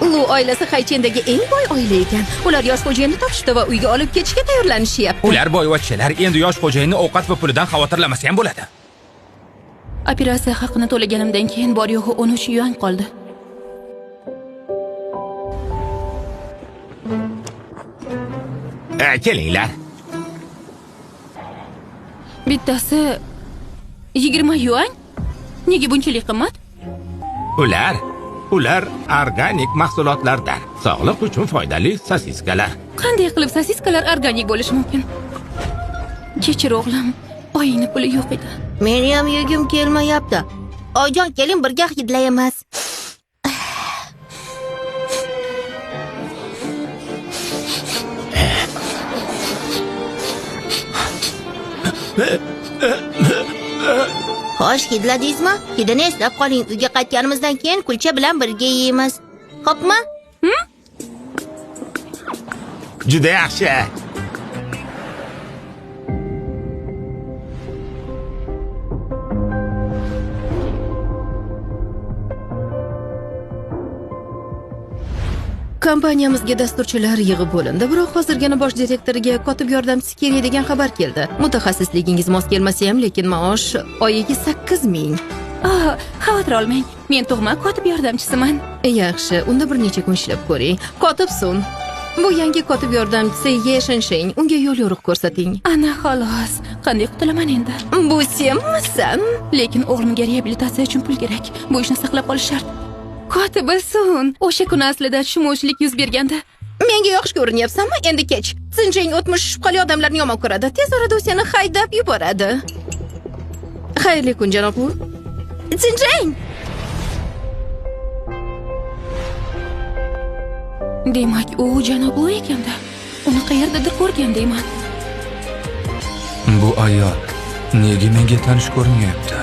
Lu oilasi Haychendagi eng boy oila ekan. Ular yosh xo'jayinni topishdi va uyga olib ketishga tayyorlanishyapti. Ular boyvachchalar endi yosh xo'jayinni ovqat va pulidan xavotirlamasa ham bo'ladi. Operatsiya haqini to'laganimdan keyin bor yo'g'i 13 yuan qoldi. Kelinglar. Bittasi 20 yuan? Nega bunchalik qimmat? Ular organik mahsulotlardan, sog'liq uchun foydali sosiskalar. Qanday qilib sosiskalar organik bo'lishi mumkin? Kechir o'g'lim, oyingni puli yo'q edi. Meni ham yegim kelmayapti. Oyijon, keling birga hidlaymiz. Xo'sh, hidladingizmi? Hidini eslab qoling. Uyga qaytganimizdan keyin kulcha bilan birga yeymiz. Xo'pmi? Juda yaxshi. Kompaniyamizga dasturchilar yig'ib bo'lindi, biroq hozirgina bosh direktoriga kotib yordamchisi kerak degan xabar keldi. Mutaxassisligingiz mos kelmasa ham, lekin maosh oyiga 8000. Xavotir olmang. Men tug'ma kotib yordamchisiman. Yaxshi, unda bir necha kun ishlab ko'ring. Kotib Sun. Bu yangi kotib yordamchisi Ye Shensheng. Unga yo'l yo'riq ko'rsating. Ana xolos. Qanday qutulaman endi? Bu senmisan? Lekin o'g'limga reabilitatsiya uchun pul kerak. Bu ishni saqlab qolish shart. Kotiba Sun, o'sha kuni aslida tushunmovchilik yuz berganda. Menga yoqsh ko'rinyapsanmi? Endi kech. Zinjing o'tmish shubhali odamlarni yomon ko'radi. Tez orada u seni haydab yuboradi. Xayrli kun, janob Lu. Zinjing! Demak, u janob Lu ekanda. Uni qayerdadir ko'rgan deyman. Bu ayol nega menga tanish ko'rinyapti?